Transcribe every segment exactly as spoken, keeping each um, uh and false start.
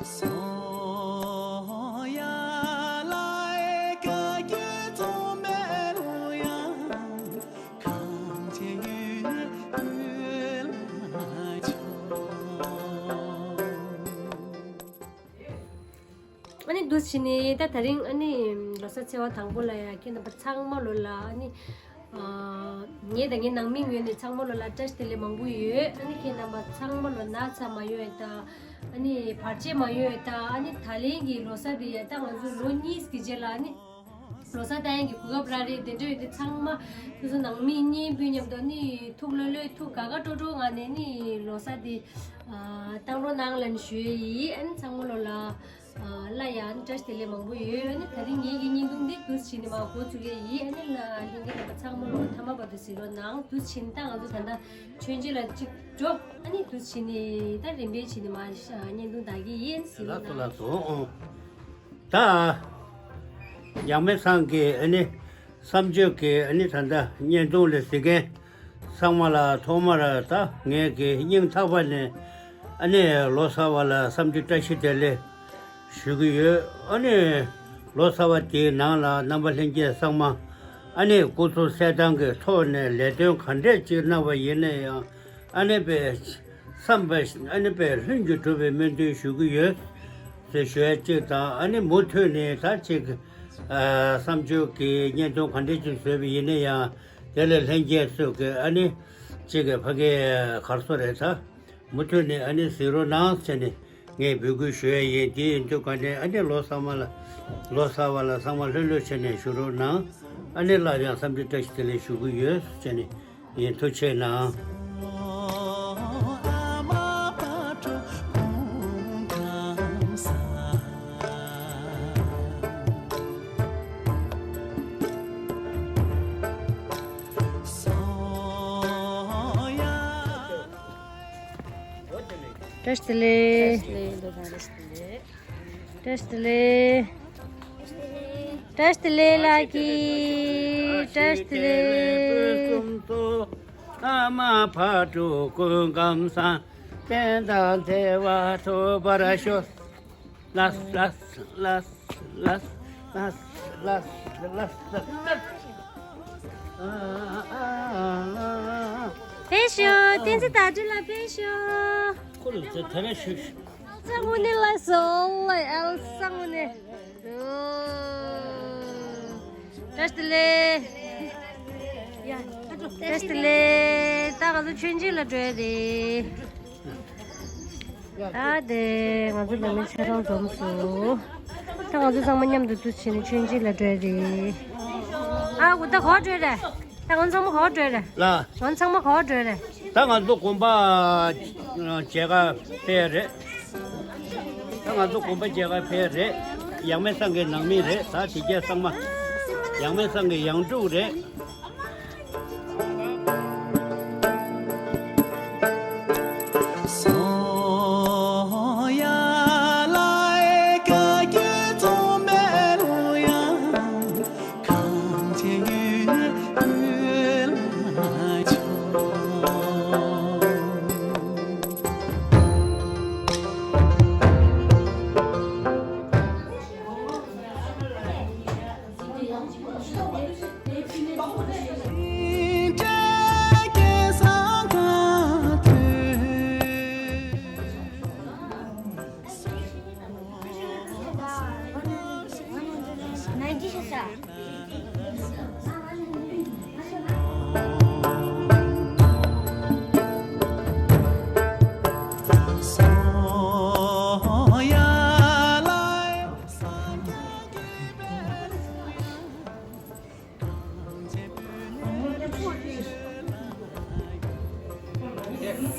ཨ་ནི་འདུག་བྱས་ནས་ད་དེ་རིང་ཨ་ནི་ལོ་གསར་ཚེས་པ་དང་པོ་ལ་ཡ་ཁྱེད་རྣམ་པ་ཚང་མ་ལོ་ལ་ཨ་ནི། ཨ། ངས་དང་ངའི་ནང་མི་ངོས་ནས་ཚང་མ་ལོ་ལ་བཀྲ་ཤིས་བདེ་ལེགས་མང་པོ་ཡོད། ཨ་ནི་ཁྱེད་རྣམ་པ་ཚང་མ་ལོ་ན་ཚ་མ་ཡོང་ཡ་ད། ཨ་ནི་བར་ཆད་མ་ཡོང་ཡ་ད། ཨ་ནི་ད་ལན་གྱི་ལོ་གསར་དེ་ཡ་ད་ང་ཚོ་ལོ་གཉིས་ཀྱི་རྗེས་ལ་ཨ་ནི་ལོ་གསར་བཏང་ཡ་གི་གོ་སྐབས་རག་རེད། དེ་འདྲ་ཡོད་དུས་ཚང་མ་སོ་སོ་ནང་མི་གཉེན་སྤུན་མཉམ་དུ་ཨ་ནི་ཐུགས་ལྷོད་ལྷོད་ཐུགས་དགའ་དགའ་སྤྲོ་སྤྲོ་ངང་ནས་ཨ་ནི་ལོ་གསར་དེ་ཨ་བཏང་རོགས་གནང་ལབ་ནས་ཞུ་ཡ་ཡིན། ཨ་ནི་ཚང་མ་ལོ་ལ། ཨ། ལ་ཡང་བཀྲ་ཤིས་བདེ་ལེགས་མང་པོ་ཡོད། ཨ་ནི་ད་རིང་ངེད་ཀྱི་བརྙན་ཐུང་འདི་འདུག་བྱས་ནས་མར་འགོ་བཙུགས་ཡས་ཡིན། ཨ་ནི་ལ་ལྷན་རྒྱས་རྣམ་པ་ཚང་མ་ལོ་མཐའ་མ་བར་དུ་གཟིགས་རོགས་གནང་། འདུག་བྱས་ནས་ད་ང་ཚོ་ད་ལྟ་མཆོད་མཇལ་ལ་གཅིག་འགྲོ། ཨ་ནི་འདུག་བྱས་ནས་ད་རིམ་པས་བྱས་ནས་མར་བརྙན་ཐུང་བལྟ་གི་ཡིན། གཟིགས་རོགས་གནང་། ལགས་སོ་ལགས་སོ། ཨོ། ད་ཡང་མེ་སང་གི་ཨ་ནི་བསམ་བརྗོད་ཀྱི་ཨ་ནི་ད་ལྟ་བརྙན་ཐུང་ལ་གཟིགས་མཁན། ཚང་མ་ལ་ཐོག་མར་ད་ངས་ཀྱི་སྙིང་ཐག་པ་ནས་ཨ་ནི་ལོ་གསར་བ་ལ་བསམ་རྒྱུ་བཀྲ་ཤིས་བདེ་ལེགས་ཞུ་གི་ཡོད། ཨ་ནི་ལོ་གསར་བ་དེའི་ནང་ལ་རྣམ་པ་ལྷན་རྒྱས་ཚང་མ་ཨ་ནི་སྐུ་གཟུགས་གསལ་ཐང་གི་ཐོག་ནས་ལས་དོན་ག་འདྲས་ཅིག་གནང་བ་ཡིན་ན་ཡང་ཨ་ནི་པའི་བསམ་པ་ཨ་ནི་པའི་ལྷུན་གྱིས་གྲུབ་པའི་སྨོན་འདུན་ཞུ་གི་ཡོད་ཟེར་ཞུ་ཡ་གཅིག་དང་། ཨ་ནི་མུ་མཐུད་ནས་ད་ཅིག་ཨ་བསམ་བརྗོད་ཀྱི་བརྙན་ཐུང་ག་འདྲས་ཅིག་བཟོས་པ་ཡིན་ན་ཡང་དེ་ལ་ལྷན་རྒྱས་ཚོས་ཀྱི་ཨ་ནི་གཅིག་གི་ཕ་གིའི་གར་སོ་རེད་ད། མུ་མཐུད་ནས་ཨ་ནི་གཟིགས་རོགས་གནང་ཟེར་ནས་ངས་འབོད་སྐུལ་ཞུ་ཡ་ཡིན། དེ་ཡིན་དུས་ག་ནས་ཨ་ནི་ལོ་གསར་མ་ལ་ལོ་གསར་བ་ལ་ཚང་མ་ལྷོད་ལྷོད་བྱས་ནས་བཞུགས་རོགས་གནང་། ཨ་ནི་སླར་ཡང་བསམ་འགྲུབ་བཀྲ་ཤིས་བདེ་ལེགས་ཞུ་གི་ཡོད་ཟེར་ནས་ཡིན། ཐུགས་རྗེ་གནང་། བཀྲ་ཤིས་བདེ་ལེགས། བཀྲ་ཤིས་བདེ་ལེགས། བཀྲ་ཤིས་བདེ་ལེགས། བཀྲ་ཤིས་བདེ་ལེགས་ལགས་ཀྱིས། བཀྲ་ཤིས་བདེ་ལེགས། ཨ་མ་ཕ་དྲུག་སྐུ་ཁམས་བཟང་། བསྟན་དང་འཚེ་བ་ཐུབ་པར་ཤོག་ལགས་ལགས་ལགས། ཕེབས་ཤོག་བསྟན་འཛིན་དར་སྒྲོན་ལགས། ཕེབས་ཤོག་ཁོ་ལ་དེ་དེ་ར་ཞུ། ཨེལ་ས་ངུ་ནི་ལ་སོ་ལ་ཨེལ་ས་ངུ་ནི། བཀྲ་ཤིས་བདེ་ལེགས། བཀྲ་ཤིས་བདེ་ལེགས། ད་ང་ཚོ་མཆོད་མཇལ་ལ་འགྲོ་ཡ་རེད། ད་དེ་ང་ཚོ་ནང་མི་ཆ་ཚང་འཛོམས་སོང་། ད་ང་ཚོ་ཚང་མ་མཉམ་དུ་འདུ་བྱས་ནས་མཆོད་མཇལ་ལ་འགྲོ་ཡ་རེད། ཨ་ཁུ་ད་ག་པར་འགྲོ་ཡ་རེད། ད་ང་ཚོ་ཚང་མ་ག་པར་འགྲོ་ཡ་རེད། ལ། ང་ཚོ་ཚང་མ་ག་པར་འགྲོ་ཡ་རེད། ད་ང་ཚོ་དགོན་པ་མཇལ་ཁ་ཕེབས་ཡ་རེད། ད་ང་ཚོ་དགོན་པ་མཇལ་ཁ་ཕེབས་ཡ་རེད། ཡང་མེ་སང་གི་ནང་མི་རེད། ད་དེ་གས་ཚང་མ་ཡང་མེ་སང་གི་ཡང་ཕྲུག་རེད།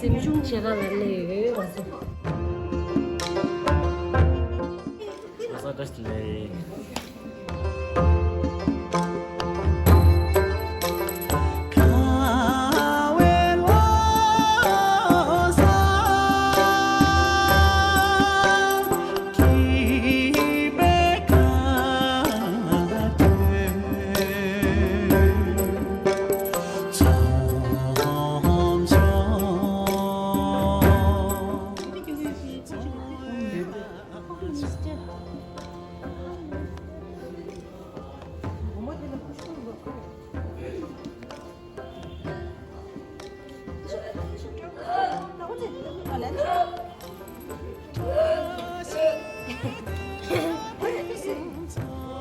གཟིམ་ཆུང་བྱེད་ག་ལ་སླེབས་ཡོད་ང་ཚོ། ལོ་གསར་བཀྲ་ཤིས་བདེ་ལེགས།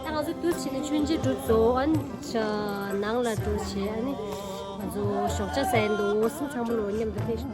ད་ང་ཚོ་དུ་བྱས་ནས་མཆོད་མཇལ་གྲུབ་སོང་། ཨ་ནི་ནང་ལ་འགྲོ་བྱས། ཨ་ནི་ང་ཚོ་ཞོགས་ཇ་ཟ་ཡ་འདུག་སེམས་ཚང་མ་རོ་མཉམ་དུ་ཕེབས།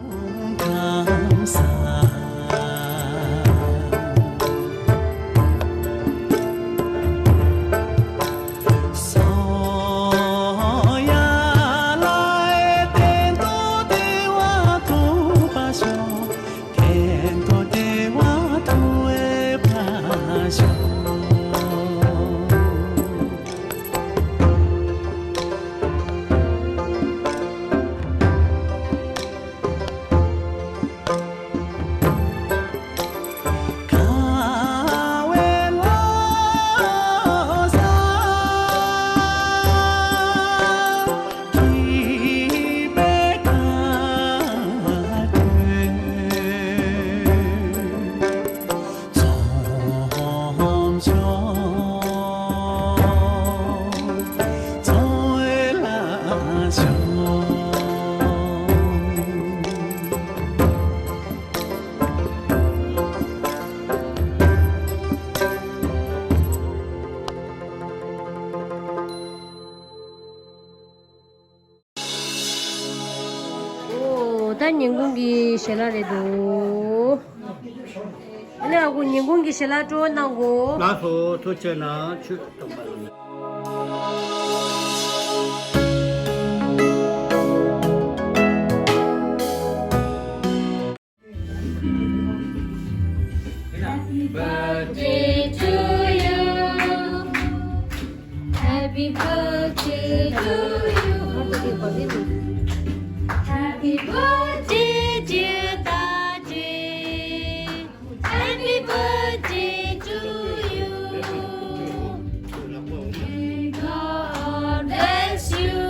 ཨོ། ད་ཉིན་གུང་གི་ཞལ་ལག་རེད་འདུག་ཨ་ནི་ཨ་ཁུ་ཉིན་གུང་གི་ཞལ་ལག་སྤྲོ་བོ་གནང་གོ། ལགས་སོ། ཐུགས་རྗེ་གནང་། ཆུ་དང་པ་ལ། Happy birthday to you. Happy birthday to you. Happy birthday, dear Daddy. Happy birthday to you. May God bless you.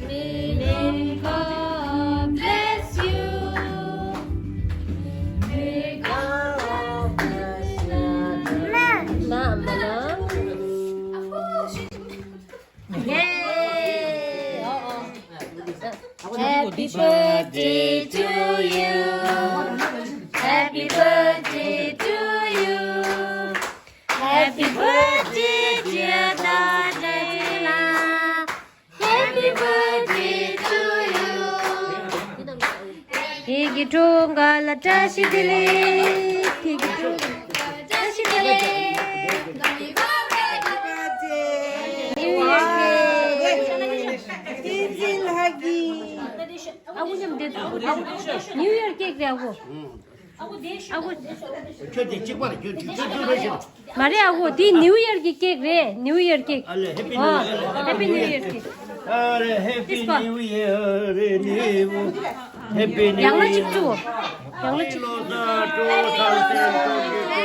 May God bless you. May God bless you. ན་མ་ན། Yay! Happy birthday to you. Happy birthday to you. Happy birthday, dear Daddy. Happy birthday to you. ཁྱེད་ཀྱི་འཁྲུངས་སྐར་ལ་བཀྲ་ཤིས་བདེ་ལེགས། ཁྱེད་ཀྱི་འཁྲུངས་སྐར་ལ་བཀྲ་ཤིས་བདེ་ལེགས། New Year cake. བསྟན་འཛིན་ལྷ་གི། ཨ་ཁུ་མཉམ་འདི། ཨ་ཁུ་New Year cake རེད་ཨ་ཁུ། ཨ་ཁུ། ཁྱོད་དེ་གཅིག་པ་རེད། ཁྱོད་ཁྱོད་ཁྱོད་ཁྱོད་རེད་ཤག་མ་རེད་ཨ་ཁུ། དེ་New Year གི་cake རེད། New Year cake. ཨ་ལེ། Happy New Year. Happy New Year cake. ཨ་ལེ། Happy New Year. Happy New Year. ཡང་ན་གཅིག་བཙུགས། ཡང་ན་གཅིག་ལོ་གསར་སྤྲོ་བོ་དང་བསྟན་འགྲོ་གི།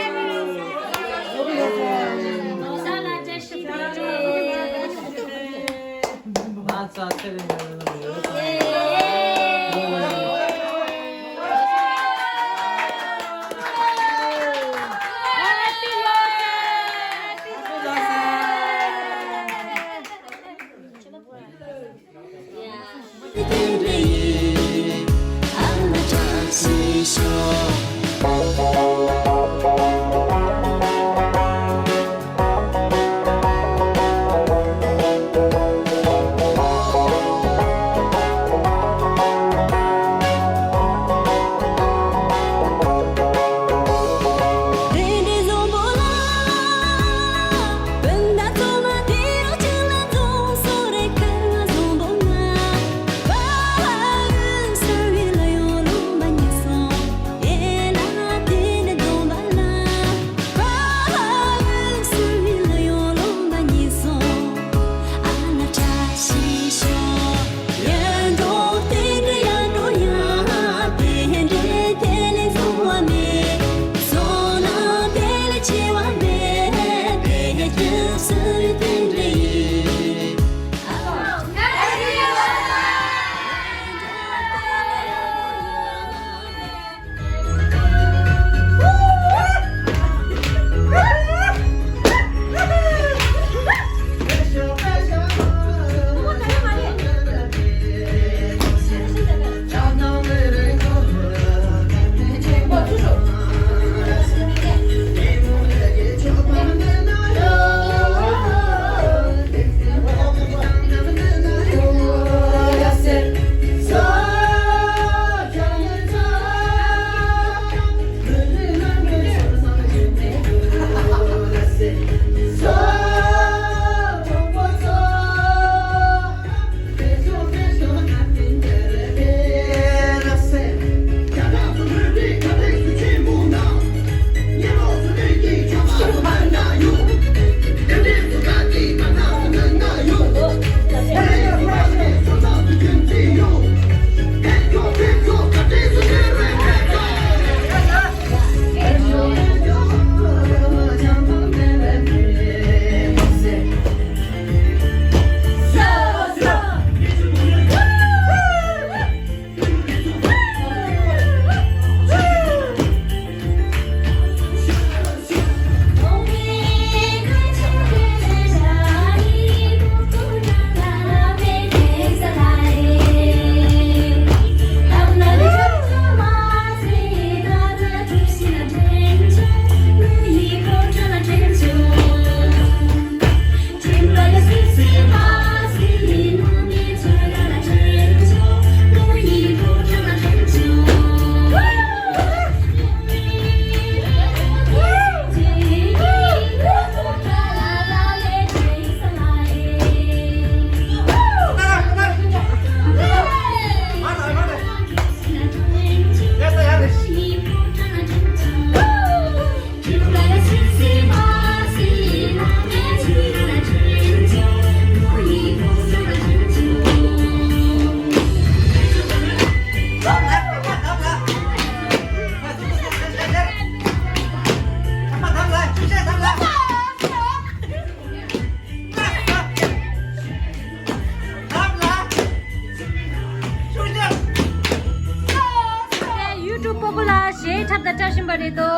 རེད་དོ་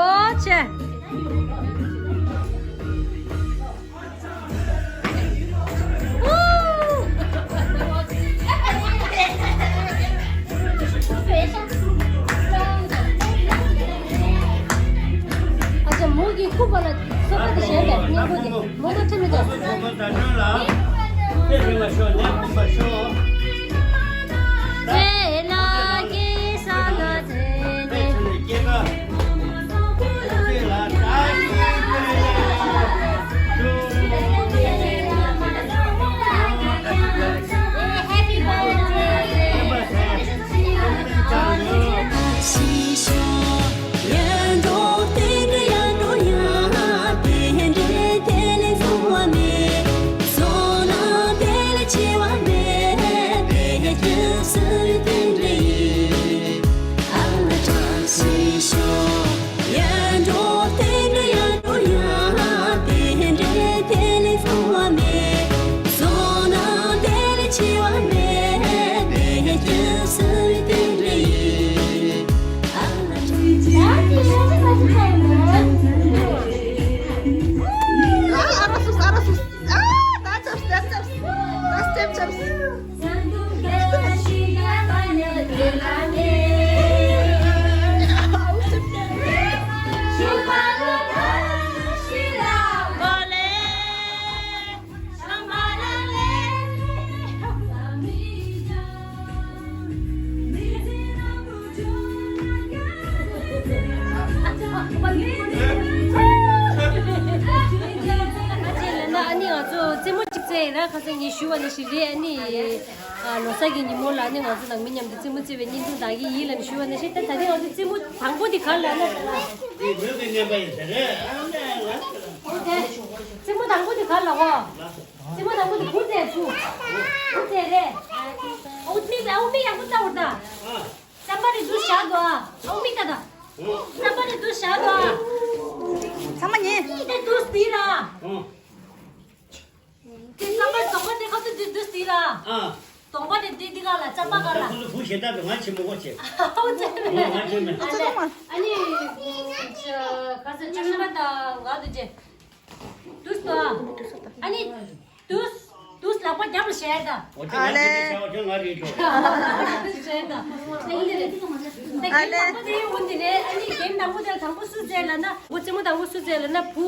ཆེ། ཨ་ཅག་མོ་གི་ཁུག་པ་ལ་སོ་པ་དེ་གཞན་པས་སྙིང་པོ་དེ་མོ་མ་ཁྲིམས་མི་འདུག་ཨ་ནི་ང་ཚོ་རྩེད་མོ་གཅིག་རྩེ་ཡིན་ན་ཁ་སང་ངས་ཞུས་པ་ནང་བཞིན་རེད། ཨ་ནི་ལོ་གསར་གྱི་ཉིན་མོ་ལ་ཨ་ནི་ང་ཚོ་ནང་མི་མཉམ་དུ་རྩེད་མོ་རྩེ་བའི་བརྙན་ཐུང་དག་གི་ཡིད་ལ་ཞུས་པ་ནང་བཞིན། ད་ད་ཐེངས་ང་ཚོ་རྩེད་མོ་དང་པོ་དེ་ག་ལ་ན། རྩེད་མོ་དང་པོ་དེ་ག་ལ་གོ། རྩེད་མོ་དང་པོ་དེ་བུ་རྩེ་བུ། བུ་རྩེ་རེད། ཨའུ་མི་ཨའུ་མི་ཡག་པོ་ལྟ་བར་ད། རྩམ་པ་རེ་འདུག་བཞག་འདུག་ཨ། ཨའུ་མི་ལྟ་ད། རྩམ་པ་རེ་འདུག་བཞག་འདུག་ཨ། ཚང་མ་ཉན། དེ་འདུག་སྟེར་ར། དེ་རྩམ་པ་དོང་པ་དེ་ཁ་ཐུག་དེ་འདུག་སྟེར་ར། དོང་པ་དེ་དེ་དེ་ག་ལ་རྩམ་པ་ག་ལ། ཁོ་ཚོ་བུ་ཞེ་དྲག་གི་ང་ཆེན་མོ་གོ་ཆེ། ཨའུ་ཚེ་མེད། ང་ཆེན་མོ། ཨ་ནི། ག་ས་ཅུང་མ་ད་ང་དུ་ཅེ། དུས་དང་། ཨ་ནི། དུས། དུས་ལག་པ་རྒྱབ་ལ་བྱས་དང་། འོ་ཅེ་ང་རེད་ཅེ་ང་རེད་ཅོ། བྱས་དང་། འོ་འདི་རེད། ད་གེམ་དང་པོ་དེ་འོ་འདི་རེད། ཨ་ནི་གེམ་དང་པོ་དེ་དང་པོ་སུ་རྩེ་ལབ་ན། འོ་རྩེད་མོ་དང་པོ་སུ་རྩེ་ལབ་ན་བུ།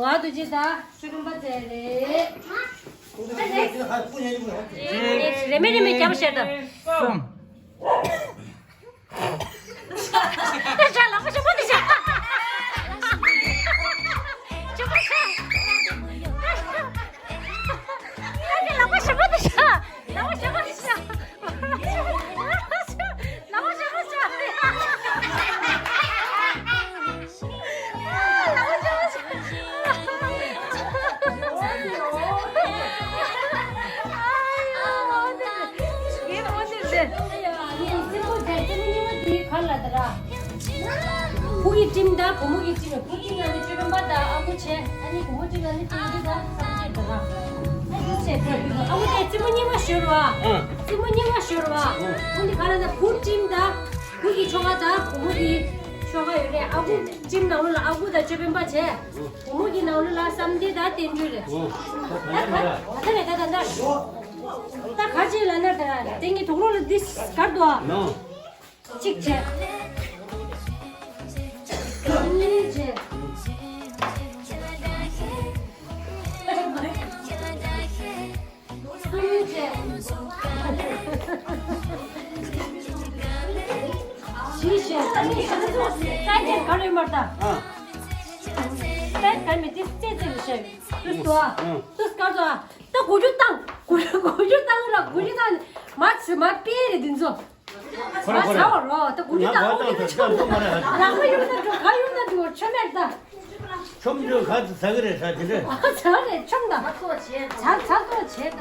ང་དུ་ཅེ་དང་ཆོས་སྒྲོན་པ་རྩེ་རེད། རེ་མེ་རེ་མེ་རྒྱབ་བྱས་དང་། གསུམ། ད་ཤ་ལག་པ་ཞིམ་པོ་འདི་ཤ། ཞིམ་པོ་ཤ། ད་ཤ་ལག་པ་ཞིམ་པོ་འདི་ཤ། ལག་པ་ཞིམ་པོ་འདི་ཤ། ལག་པ་ཞིམ་པོ་འདི་ཤ། ལག་པ་ཞིམ་པོ་འདི་ཤ། བུ་གི་ཁྲིམས་དང་བུ་མོ་གི་ཁྲིམས། བུ་ཁྲིམས་ལ་ནི་ཅོ་རོན་པ་དང་ཨ་ཁུ་བྱས། ཨ་ནི་བུ་མོ་ཁྲིམས་ལ་ནི་ཏིང་ཏིང་དང་སངས་རྒྱས་དང་། ཨ་ནི་བྱས་ཏེ་ཨ་ཁུ་དེ་རྩེད་མོ་རྙིང་བ་ཤོར་བ། རྩེད་མོ་རྙིང་བ་ཤོར་བ། ཨ་ནི་ག་རེ་ན་བུ་ཁྲིམས་དང་བུ་གི་ཆོ་ག་དང་བུ་མོ་གི་ཆོ་ག་ཡོད་རེད། ཨ་ཁུ་ཁྲིམས་ནང་ལོགས་ལ་ཨ་ཁུ་དང་ཅོ་རོན་པ་བྱས། བུ་མོ་གི་ནང་ལོགས་ལ་བསམ་གཏན་དང་རྟེན་འབྲེལ་རེད། ད་ད་ད་ད་ད་ག་ཅི་ལ་ན་ད་དེ་ངའི་དུག་ལོག་ལ་འདི་གར་འདུག་ཨ། གཅིག་བྱས། གཉིས་བྱས། གསུམ་བྱས། བཞི་བྱས། ད་ནི་ཤ་ཚུགས་ས་ཆེན་ག་ལོས་མར་ད། ཨ། ད་ག་མི་དེ་རྩེ་རྩེ་ལ་བཤད། དུས་སུ་ཨ། དུས་སྐར་དུ་ཨ། ད་གོ་རྒྱུ་བཏང་། གོ་རྒྱུ་གོ་རྒྱུ་བཏང་ར་གོ་རྒྱུ་བཏང་། མ་ཚི་མ་པེ་རེད་འདི་ཚོ། ཁོ་ར་ཁོ་ར། ང་ཚ་བ་རོ། ད་གུ་རི་ང་དང་གོ་ཨུ་ཏི་ཏི་ཆོམ་ཆོམ་མ་རེད། རང་མ་ཡོང་ན་འགྲོ། ག་ཡོང་ན་འགྲོ། ཆོམ་མེད་ད། ཆོམ་འགྲོ་ག་ཚ་གི་རེད་ས་དེ་འདྲ། ཨ་ཚ་རེད་ཆོམ་ད། ཚ་ཚ་ཚ་ཚ་བྱེད་ད།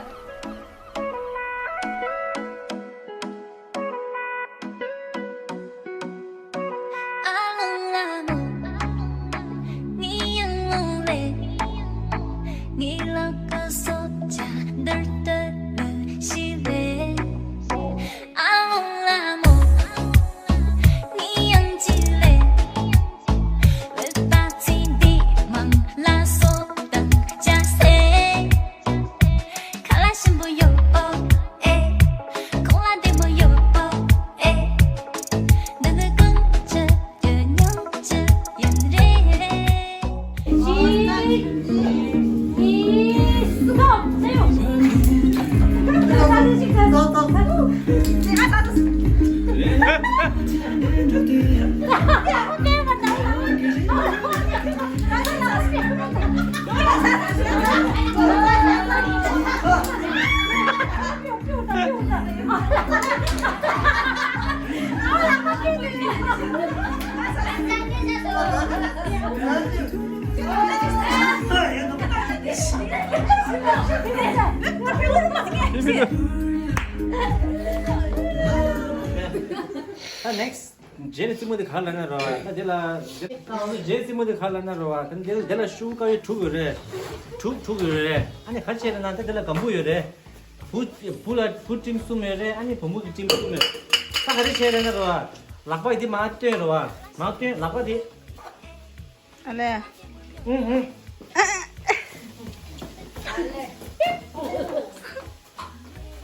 ད་next རྗེས་ནས་རྩེད་མོ་དེ་ག་ལ་ན་རོ། ད་དེ་ལ་རྗེས་རྩེད་མོ་དེ་ག་ལ་ན་རོ། ད་དེ་ལ་དེ་ལ་ཤུ་ཀ་ཡོད་དྲུག་ཡོད་རེད། དྲུག་དྲུག་ཡོད་རེད། ཨ་ནི་ག་བྱས་ན་ད་དེ་ལ་སྒམ་པོ་ཡོད་རེད། བུ་བུ་ལ་བུ་ཊིམ་གསུམ་ཡོད་རེད། ཨ་ནི་བུ་མོ་གི་ཊིམ་གསུམ་ཡོད། ད་ག་རེ་བྱས་རེད་ན་རོ། ལག་པ་འདི་མར་སྟོན་རོ། མར་སྟོན། ལག་པ་འདི། ཨ་ལས། ཨུང་ཨུང་།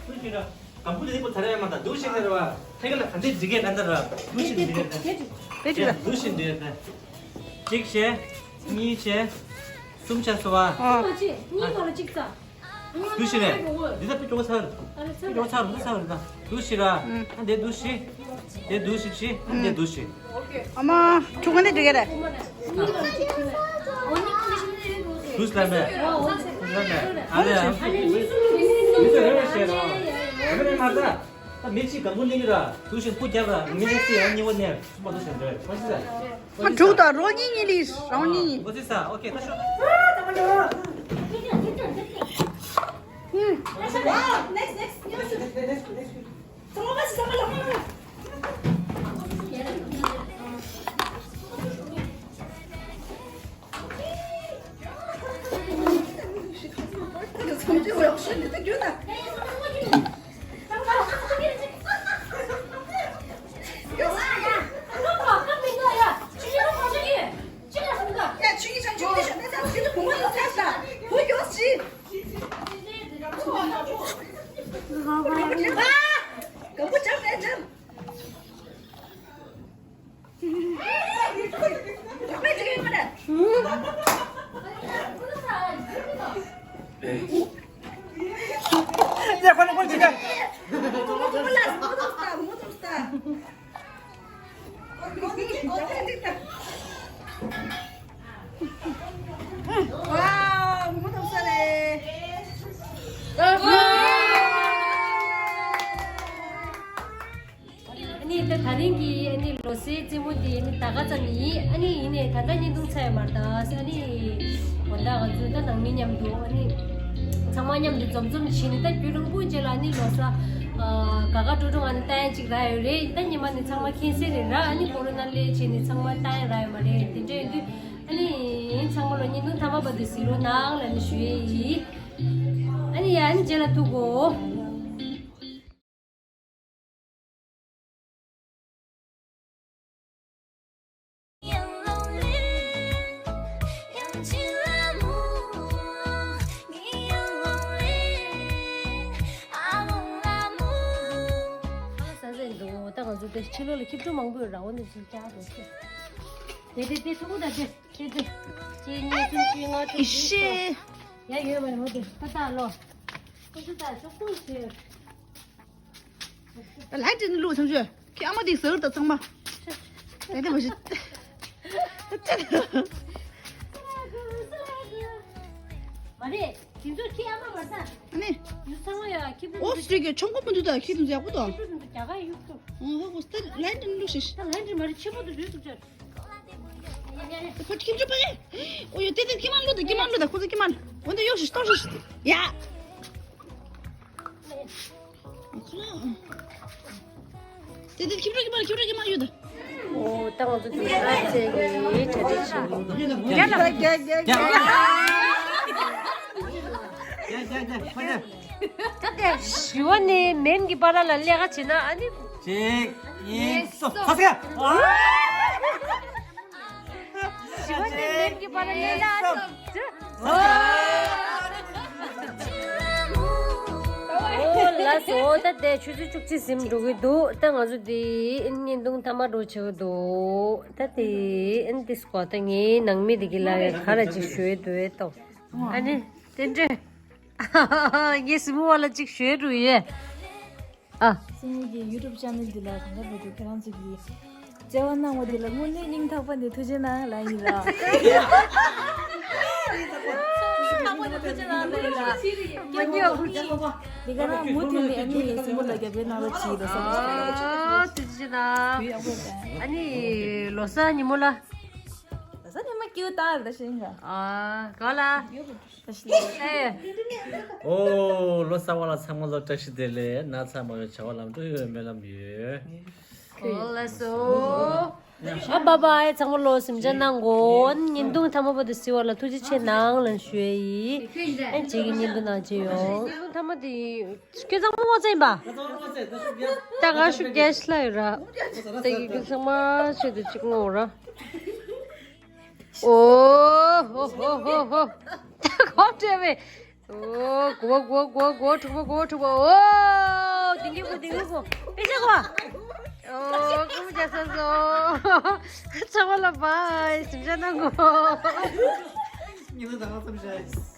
སུ་ཞིག་ར། སྒམ་པོ་འདི་ནི་པོ་ཐ་ར་ཡ་མ་ད་འདུག་ཤིག་ནི་ར་བ། ཐེ་ག་ལ་ག་འདི་འདི་གས་ད་འདི་ར། འདུག་ཤིག་འདི་གས་ད། དེ་ཅི་ར། འདུག་ཤིག་འདི་གས་ད། གཅིག་བྱས། གཉིས་བྱས། གསུམ་བྱས་སོ་བ། ཨ། གཉིས་མ་ར་གཅིག་ཙམ། འདུག་ཤིག་རེད། འདི་ད་པི་ཅོག་ཚར། པི་ཅོག་ཚར་འདུག་ཚར་རེད་ད། འདུག་ཤིག་ར། ཨ་འདི་འདུག་ཤིག་འདི་འདུག་ཤིག་ཤིག་ཨ་འདི་འདུག་ཤིག་ཨ་མ། ཕྲུ་གུ་འདི་འགྲིག་གི་རེད། འདུག་ལ་མེད། ཨ་ལས། མི་ཚོ་རེ་རེ་བྱས་རོགས། རེ་རེ་མ་ཟ། ད་མི་གཅིག་སྒམ་པོ་གླེང་གི་ར། འདུག་ཤིག་སྤུ་རྒྱབ་ར། མི་གཅིག་ཡང་གཉིས་པ་ནས་སུ་མ་འདུག་ཤིག་འདོད་ཁོ་ཤི་ཟ། མ་འགྲོ་ད་རོ་གཉིས་གཉིས་ལི་རོ་གཉིས་གཉིས། ཁོ་ཤི་ཟ། ཨོ་ཁེ་ད་ཤོག་ཨ་ནི་ད་དེ་རིང་གི་ཨ་ནི་ལོ་སའི་རྩེད་མོ་འདི་ཨ་ནི་ད་ག་ཙམ་ཡིན། ཨ་ནི་ཡིན་ནའི་ད་ལྟ་བརྙན་ཐུང་ཚར་ཡོད་མ་རེད་ད། ཨ་ནི་འོ་ད་ང་ཚོ་ད་ནང་མི་མཉམ་དུ་ཨ་ནི་ཚང་མ་མཉམ་དུ་འཛོམས་འཛོམས་བྱས་ནས་ད་རྒྱུན་རིང་པོ་རྗེས་ལ་ཨ་ནི་ལོ་གསར་དགའ་དགའ་སྤྲོ་སྤྲོ་ངང་ནས་བཏང་ཡ་ཅིག་རག་ཡོད་རེད། ད་ཉི་མ་ནས་ཚང་མ་མཁྱེན་གསལ་རེད་ར། ཨ་ནི་ཀོ་རོ་ན་ལས་བྱས་ནས་ཚང་མ་བཏང་ཡ་རག་ཡོད་མ་རེད། དེ་འདྲ་ཡིན་དུས་ཨ་ནི་ཚང་མ་ལོ་བརྙན་ཐུང་མཐའ་མ་བར་དུ་གཟིགས་རོགས་གནང་ལབ་ནས་ཞུ་ཡས་ཡིན། ཨ་ནི་ཡ་ཨ་ནི་རྗེས་ལ་ཐུག་གོ། ས་ཟེར་འདུག་ད་ང་ཚོ་དེ་ཕྱི་ལོགས་ལ་ཁྱི་ཕྲུག་མང་པོ་ཡོད་ར། འོ་འདི་ཚོ་བཅར་འགྲོ་ཤེས། དེ་དེ་དེ་ཐུག་གུ་ད་དེ་དེ་དེ་དེ་གཉིས་གསུམ་བཞི་ལྔ་དྲུག་བདུན་ཤེས། ཡ་ཡོད་མ་རེད། འོ་དེ་ད་ད་ལོ། ཁོ་ཚོ་ད་ཆོག་པོ་ཞེས། ད་ལྷན་དུ་བླུགས་ཚང་ཆོས། ཁྱི་ཨ་མ་དེ་ཟུར་དུ་ཚང་མ། ཨེ་དེ་མ་ཤི། མ་རེད། དེ་ཚོ་ཁྱི་ཨ་མ་མ་ཟ། ཨ་ནི། ཡུ་ཚང་མ་ཡ་ཁྱི་ཕྲུག་ཨོ་སི་ཀྱི་ཆོང་གོ་མི་འདུག་ད་ཁྱི་དེ་ཚོ་ཡག་པོ་འདུག་ཁྱི་ཕྲུག་དེ་ཚོ་རྒྱ་གར་ཡུག་ཏུ། ཨོ་ཧོ་ཧོ་ད་ལྷན་དུ་བླུགས་ཤིག་ད་ལྷན་དུ་མ་རེད། ཆེན་པོ་དུ་རེད་འདུག་ཅག་ཁོ་ཁྱིམ་ཆུ་པ་ཨེ། ཨོ་ཡོ་ཏེ་ཏེ་ཀི་མ་ལོ་ཏེ་ཀི་མ་ལོ་ཏེ་ཁོ་ཚོ་ཀི་མ་ལོ། འོ་ཏེ་ཡོ་ཤི་སྟོ་ཤི་ཡ། ཏེ་ཏེ་ཁྱིམ་ཆུ་ཀི་མ་ལོ་ཁྱིམ་ཆུ་ཀི་མ་ལོ་ཡོད་ད། ཨོ་ད་ང་ཚོ་དུ་ས་ཚེ་གི་གྲ་སྒྲིག་བྱེད་ཡོད། རྒྱ་རྒྱ་རྒྱ་རྒྱ་རྒྱ། ད་དེ་ཞི་བ་ནི་མེམ་གྱི་པ་ལ་ལ་ལས་ཀ་བྱེད་ན་ཨ་ནི། གཅིག་གཉིས་གསུམ། ཁ་སྐད། ཞི་བ་ནི་མེམ་གྱི་པ་ལ་ལས་ལ་ཨ་ནི། ཨོ་ལགས་སོ། ད་དེ་ཆུ་ཚོད་བཅུ་གཅིག་ཟིན་འགྲོ་གི་འདུག་ད་ང་ཚོ་དེ་བརྙན་ཐུང་མཐའ་མ་འགྲོ་བྱེད་ཀྱི་འདུག་ད་དེ་ཨན་དེ་སྐོར་ད་ངའི་ནང་མི་དེ་གི་ལ་ག་ར་ཅིག་ཞུ་ཡི་འདུག་ཨེ་ཏོ། ཨ་ནི་དེ་འདྲས། ངའི་སྲིང་མོ་བ་ལ་ཅིག་ཞུ་རུ་ཡོད། ཨ། སྲིང་མོ་གི་ཡུ་ཊུབ་ཆེ་ནལ་འདི་ལ་གང་འདྲ་འདུག་ཁྱེད་རང་ཚོ་གི་བརྩེ་བ་གནང་བ་འདི་ལ་དངོས་གནས་སྙིང་ཐག་པ་ནས་ཐུགས་རྗེ་གནང་ལབ་ཡིན་ལ། སྙིང་ཐག་པ་ནས་ཐུགས་རྗེ་གནང་ལབ་ཡིན་ལ། མ་ཉེས་པ་ཁུར་གྱིས། འདི་ག་རང་མུ་མཐུད་ནས་ཨ་ནི་སྲིང་མོ་ལ་རྒྱབ་སྐྱོར་གནང་རོགས་གྱིས་ལ་བསམ་སོང་། ཨ་ཐུགས་རྗེ་གནང་། ཨ་ནི་ལོ་གསར་ཉིན་མོ་ལ། ལོ་གསར་ཉི་མ་ ཀྱུ་ཏང་རེད་ད་ཤེས་འགའ། ཨ་ག་ལ། ད་ཤེས། ཨེ། ཨོ་ལོ་གསར་བ་ལ་ཚང་མ་ལ་བཀྲ་ཤིས་བདེ་ལེགས། ན་ཚ་མ་ཡོང་། བྱ་བ་ལམ་འགྲོ་ཡོང་བའི་སྨོན་ལམ་ཡོད། ཁོ་ལ་སོ། ཨ་བྷའི་བྷའི། ཚང་མ་ལོ་གཟིམ་འཇག་གནང་གོ། བརྙན་ཐུང་ཐ་མ་བར་དུ་གཟིགས་པ་ལ་ཐུགས་རྗེ་ཆེ་གནང་ལན་ཞུ་ཡ་ཡིན། ཨ་རྗེས་ཀྱི་བརྙན་ཐུང་ནང་མཇལ་ཡོང་། བརྙན་ཐུང་ཐ་མ་དེ་ཁྱོད་ཚང་མ་ངོ་ཚ་ཡིན་པ། ད་ང་ཤུགས་རྒྱག་ཤི་ལ་ཡོད་ར། ད་ཡི་གེ་ཚང་མ་ཆེད་དུ་གཅིག་ངོ་ར། ཨོ་ཧོ་ཧོ་ཧོ་ཧོ། ད་གོ་བྲལ་བས། ཨོ་གོ་གོ་གོ་གོ་དྲུག་པོ་གོ་དྲུག་པོ། ཨོ་ལྡིང་གི་གོ་ལྡིང་གི་གོ། ཨེ་ཅག་གོ། ཨོ་ཀུ་མུ་རྒྱག་ས་སོ། ཚང་མ་ལ་བྷའི། གཟིམ་འཇག་གནང་གོ། ཉིན་ལ་ད་ག་ཙམ་བྱས།